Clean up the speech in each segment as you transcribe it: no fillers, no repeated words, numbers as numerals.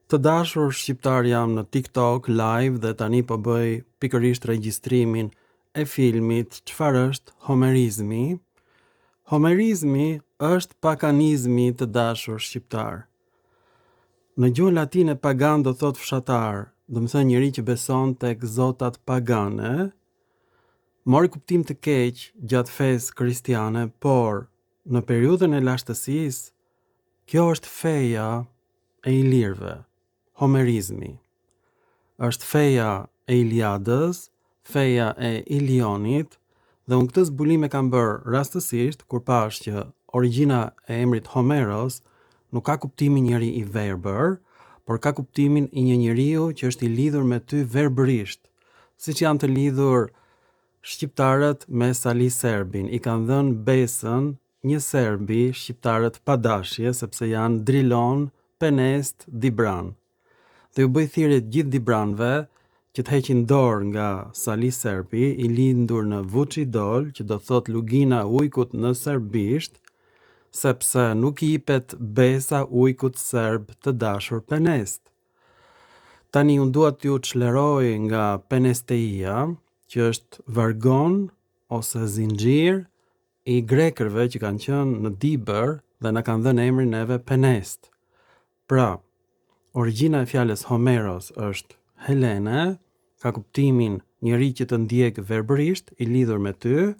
Të dashur shqiptarë jam në TikTok live dhe tani po bëj pikërisht regjistrimin e filmit Çfarë është Homerizmi? Homerizmi është paganizmi të dashur shqiptarë. Në gjuhën latine pagan do thotë fshatar, domethënë njeri që beson tek zotat pagane, mori kuptim të keq gjatë fesë kristiane, por në periudhën e lashtësisë, kjo është feja e ilirëve, Homerizmi. Është feja e Iliadës, feja e Ilionit dhe unë këtë zbulim e kam bërë rastësisht kur pashë që origjina e emrit Homeros nuk ka kuptimin njeri i verbër, por ka kuptimin i një njeriu që është i lidhur me ty verbërisht, siç janë të lidhur shqiptarët me Sali Serbin, i kanë dhënë besën një serbi shqiptarët pa dashje sepse janë drilon penest dibran dhe ju bëj thirrje të gjithë dibranëve që të heqin dorë nga Sali Serbi i lindur në Vuçidol që do të thotë lugina e ujkut në serbisht sepse nuk i jipet besa ujkut serb të dashur penest. Tani unë dua t'ju çliroj nga penesteia që është vargon ose zinxhir i grekërve që kanë qenë në Dibër dhe na kanë dhënë emrin neve Penest. Pra, origjina e fjalës Homeros është Helene, ka kuptimin njeri që të ndjek verbërisht, i lidhur me ty,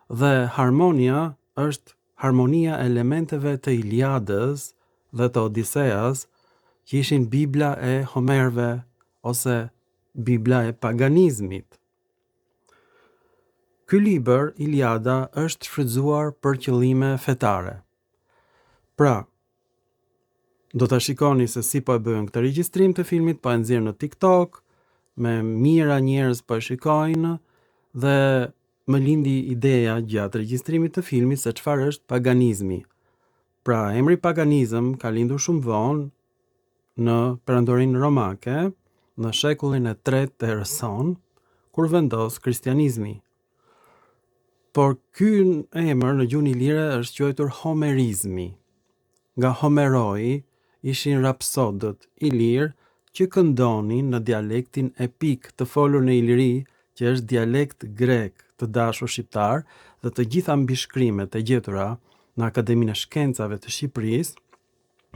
dhe harmonia është harmonia e elementeve të Iliadës dhe të Odiseas, që ishin Bibla e Homerëve ose Bibla e paganizmit. Ky libër, Iliada, është shfrytëzuar për qëllime fetare. Pra, do ta shikoni se si po e bëjnë këtë regjistrim të filmit, po e nxjerr në TikTok, me mijëra njerëz po e shikojnë dhe më lindi ideja gjatë regjistrimit të filmit se çfarë është paganizmi. Pra, emri paganizëm ka lindur shumë vonë në Perandorinë Romake, në shekullin e tretë të erës sonë, kur vendos kristianizmi. Por ky emër në gjuhën ilire është quajtur Homerizmi. Nga Homeroi ishin rapsodët ilirë që këndonin në dialektin epik të folur në Iliri, që është dialekt grek të dashur shqiptarë dhe të gjitha mbishkrimet e gjetura në Akademinë e Shkencave të Shqipërisë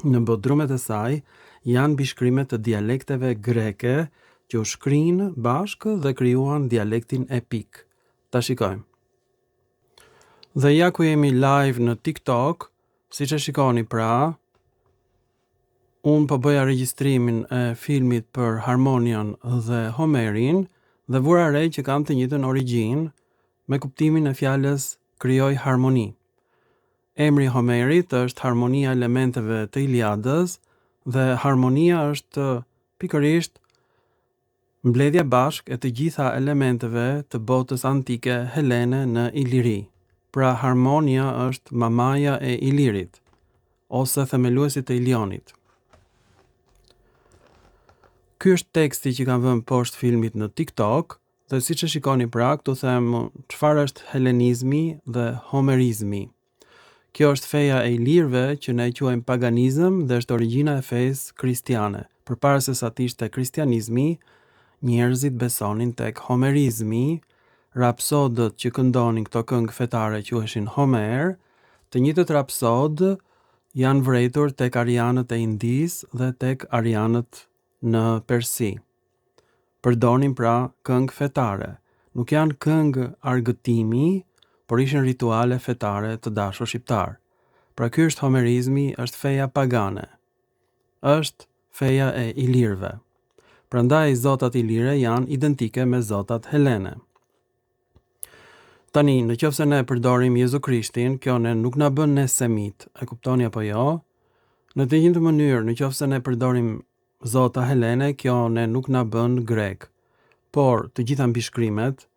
Në bodrumet e saj janë mbishkrime të dialekteve greke që u shkrinë bashkë dhe krijuan dialektin epik. Ta shikojmë. Dhe ja ku jemi live në TikTok, siç e shikoni pra, unë po bëja regjistrimin e filmit për Harmonian dhe Homerin dhe vura re që kanë të njëjtën origjinë me kuptimin e fjalës krijoi harmoni. Emri i Homerit është harmonia e elementeve të Iliadës dhe harmonia është pikërisht mbledhja bashkë e të gjitha elementeve të botës antike helene në Iliri. Pra harmonia është mamaja e Ilirit ose themeluesit të Ilionit. Ky është teksti që kam vënë poshtë filmit në TikTok dhe siç e shikoni pra, këtu them çfarë është helenizmi dhe homerizmi. Kjo është feja e ilirëve që ne e quajmë paganizëm dhe është origjina e fesë kristiane. Përpara se sa të ishte kristianizmi, njerëzit besonin tek homerizmi, rapsodët që këndonin këto këngë fetare quheshin Homer, të njëjtët rapsodë janë vërejtur tek arianët e Indisë dhe tek arianët në Persi. Përdornin pra këngë fetare. Nuk janë këngë argëtimi, por ishin rituale fetare të dashur shqiptarë. Pra ky është homerizmi, është feja pagane. Është feja e ilirëve. Prandaj zotat ilire janë identike me zotat helene. Tani, në qoftë se ne përdorim Jezu Krishtin, kjo ne nuk na bën ne semit, e kuptoni apo jo? Në të njëjtën mënyrë, në qoftë se ne përdorim zota helene, kjo ne nuk na bën grek. Por, të gjitha mbishkrimet,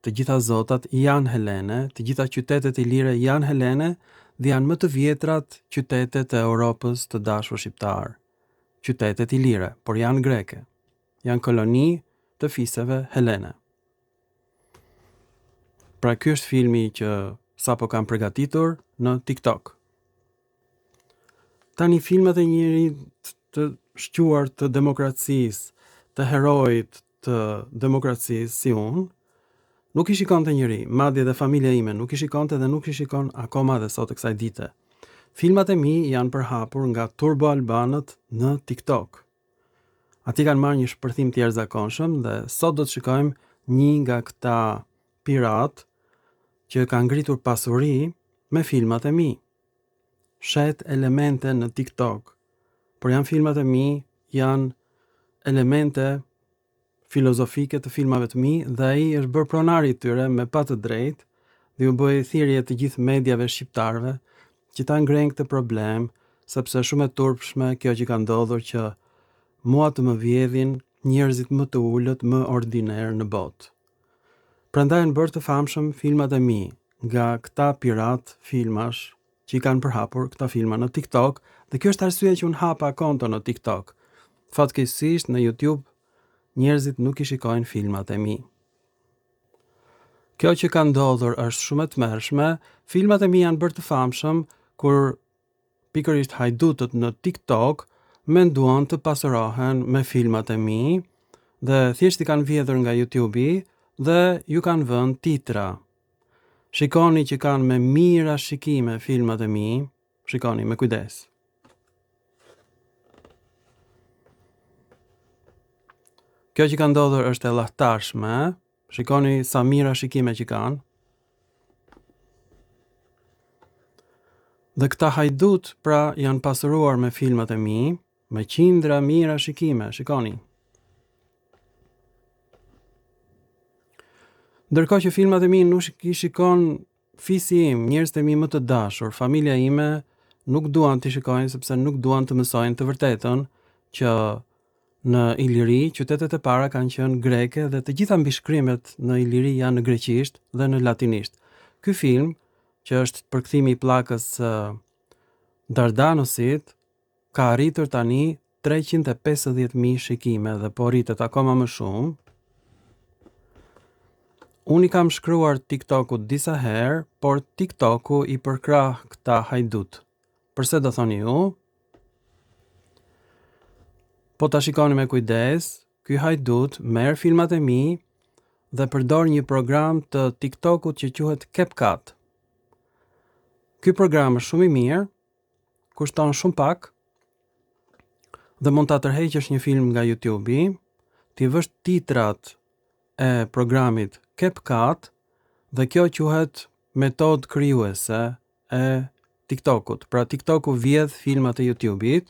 të gjitha zotat janë helene, të gjitha qytetet ilire janë helene dhe janë më të vjetrat qytete të Europës të dashur shqiptarë. Qytetet ilire, por janë greke. Janë koloni të fiseve helene. Pra ky është filmi që sapo kam përgatitur në TikTok. Tani filmat e njërit të shquar të demokracisë, të heroit të demokracisë si unë, nuk i shikonte njeri, madje dhe familja ime nuk i shikonte dhe nuk i shikon akoma dhe sot e kësaj dite. Filmat e mi janë përhapur nga Turbo Albanët në TikTok. Aty kanë marrë një shpërthim të jashtëzakonshëm dhe sot do të shikojmë një nga këta piratë që ka ngritur pasuri me filmat e mi. Shet elemente në TikTok, por janë filmat e mi, janë elemente filozofike të filmave të mi dhe ai është bërë pronari i tyre me pa të drejtë dhe ju bëj thirrje të gjithë mediave shqiptarëve që ta ngrejnë këtë problem, sepse është shumë e turpshme kjo që ka ndodhur që mua të më vjedhin njerëzit më të ulët, më ordinerë në botë. Prandaj janë bërë të famshëm filmat e mi nga këta piratë filmash që i kanë përhapur këta filma në TikTok dhe kjo është arsyeja që unë hapa konto në TikTok. Fatkeqësisht në YouTube njerëzit nuk i shikojnë filmat e mi. Kjo që ka ndodhur është shumë e tmerrshme. Filmat e mi janë bërë të famshëm kur pikërisht hajdutët në TikTok menduan të pasurohen me filmat e mi dhe thjesht i kanë vjedhur nga YouTube-i dhe ju kanë vënë titra. Shikoni që kanë me mijëra shikime filmat e mi, shikoni me kujdes. Kjo që ka ndodhur është e llahtarshme, shikoni sa mijëra shikime që kanë. Dhe këta hajdutë pra janë pasuruar me filmat e mi, Me qindra mijëra shikime, shikoni. Ndërkohë që filmat e mi nuk i shikon fisi im, njerëzit e mi më të dashur, familja ime nuk duan t'i shikojnë sepse nuk duan të mësojnë të vërtetën që në Iliri qytetet e para kanë qenë greke dhe të gjitha mbishkrimet në Iliri janë në greqisht dhe në latinisht. Ky film, që është përkthimi i pllakës së Dardanosit, ka arritur tani 350.000 shikime dhe po rritet akoma më shumë. Unë i kam shkruar TikTokut disa herë, por TikToku i përkrah këta hajdutë. Përse do thoni ju? Po ta shikoni me kujdes, ky hajdut merr filmat e mi dhe përdor një program të TikTokut që quhet CapCut. Ky program është shumë i mirë, kushton shumë pak dhe mund ta tërheqësh një film nga YouTube-i, t'i vësh titrat e programit CapCut dhe kjo quhet metodë krijuese e TikTokut. Pra TikToku vjedh filmat e YouTube-it.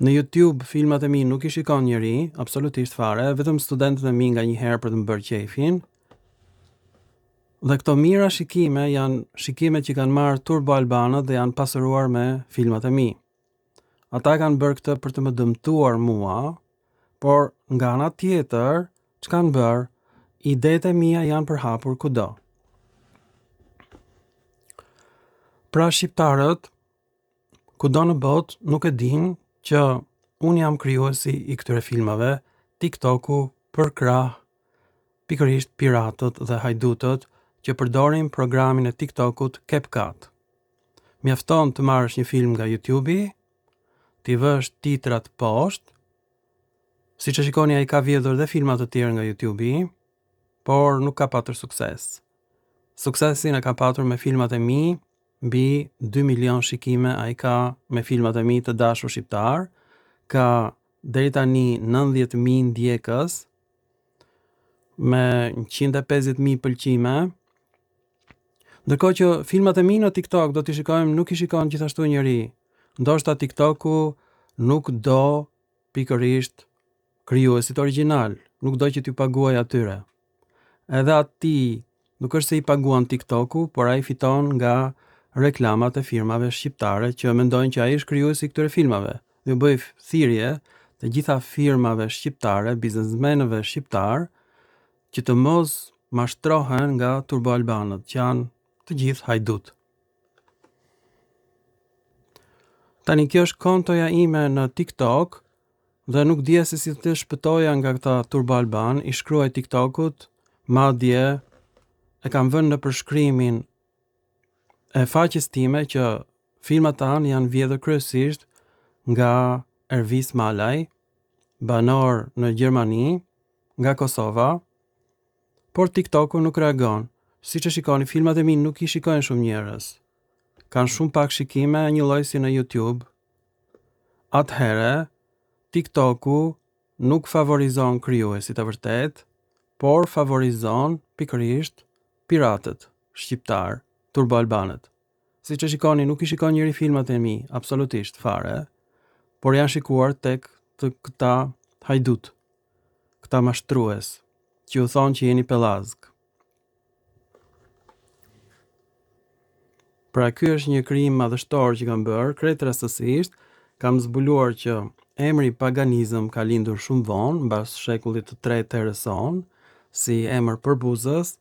Në YouTube filmat e mi nuk i shikon njeri, absolutisht fare, vetëm studentët e mi nganjëherë për të më bërë qejfin. Dhe këto mijëra shikime janë shikime që kanë marrë Turbo Albanët dhe janë pasuruar me filmat e mi. Ata e kanë bërë këtë për të më dëmtuar mua, por nga ana tjetër, ç'kanë bërë, idetë e mia janë përhapur kudo. Pra shqiptarët, kudo në botë nuk e dinë që unë jam krijuesi i këtyre filmave, TikToku përkrah pikërisht piratët dhe hajdutët që përdorin programin e TikTokut CapCut. Mjafton të marrësh një film nga YouTube-i, t'i vësh titrat poshtë, siç e shikoni ai ka vjedhur dhe filma të tjerë nga YouTube-i, por nuk ka patur sukses. Suksesin e ka patur me filmat e mi, mbi 2 milion shikime ai ka me filmat e mi të dashur shqiptarë, ka deri tani 90.000 ndjekës, me 150.000 pëlqime. Ndërkohë që filmat e mi në TikTok do t'i shikojmë, nuk i shikon gjithashtu njeri. Ndoshta TikToku nuk do pikërisht krijuesit origjinalë, nuk do që t'ju paguajë atyre. Edhe atij nuk është se i paguan TikToku, por ai fiton nga reklamat e firmave shqiptare që mendojnë që ai është krijuesi i këtyre filmave. Dhe ju bëj thirrje të gjitha firmave shqiptare, biznesmenëve shqiptarë, që të mos mashtrohen nga turboalbanët, që janë të gjithë hajdutë. Tani kjo është kontoja ime në TikTok dhe nuk dija se si të shpëtoja nga këta turboalbanë, i shkruaj TikTokut, madje e kam vënë në përshkrimin e faqes time që filmat tanë janë vjedhur kryesisht nga Ervis Malaj, banor në Gjermani, nga Kosova, por TikToku nuk reagon. Siç e shikoni, filmat e mi nuk i shikojnë shumë njerëz. Kanë shumë pak shikime, njëlloj si në YouTube. Atëherë, TikToku nuk favorizon krijuesit e vërtetë, por favorizon pikërisht piratët shqiptarë, turboalbanët. Siç e shikoni, nuk i shikon njeri filmat e mi, absolutisht fare, por janë shikuar tek të këta hajdutë, këta mashtrues, që ju thonë që jeni pellazgë. Pra ky është një krijim madhështor që kam bërë, krejt rastësisht, kam zbuluar që emri paganizëm ka lindur shumë vonë, mbas shekullit të tretë të erës sonë, si emër përbuzës,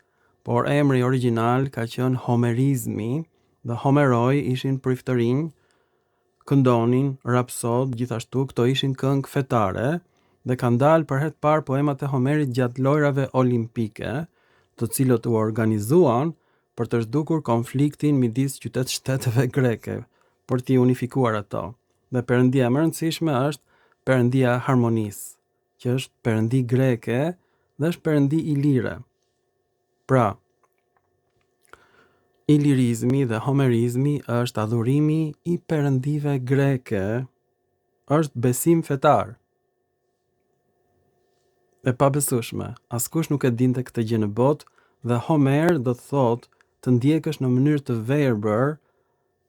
por emri origjinal ka qenë homerizmi dhe homeroi ishin priftërinj këndonin rapsodë gjithashtu këto ishin këngë fetare dhe kanë dalë për herë të parë poemat e Homerit gjatë lojrave olimpike, të cilët u organizuan për të zhdukur konfliktin midis qytet-shteteve greke, për t'i unifikuar ato. Dhe perëndia më e rëndësishme është perëndia e harmonisë, që është perëndi greke dhe është perëndi ilire. Pra, ilirizmi dhe homerizmi është adhurimi i perëndive greke, është besim fetar. E pabesueshme, askush nuk e dinte këtë gjë në botë dhe Homer do të thotë të ndjekësh në mënyrë të verbër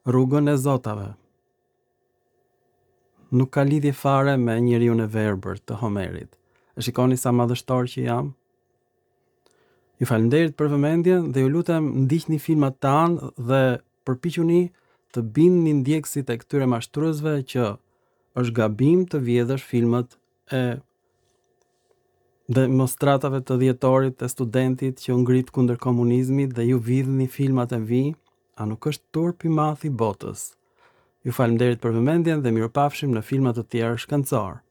rrugën e zotave. Nuk ka lidhje fare me njeriun e verbër të Homerit. E shikoni sa madhështor që jam? Ju faleminderit për vëmendjen dhe ju lutem ndiqni filmat tanë dhe përpiquni të bindni ndjekësit e këtyre mashtruesve që është gabim të vjedhësh filmat e demonstratave të dhjetorit të studentit që u ngrit kundër komunizmit dhe ju vidhni filmat e mi, a nuk është turp i madh i botës? Ju faleminderit për vëmendjen dhe mirupafshim në filma të tjerë shkencorë.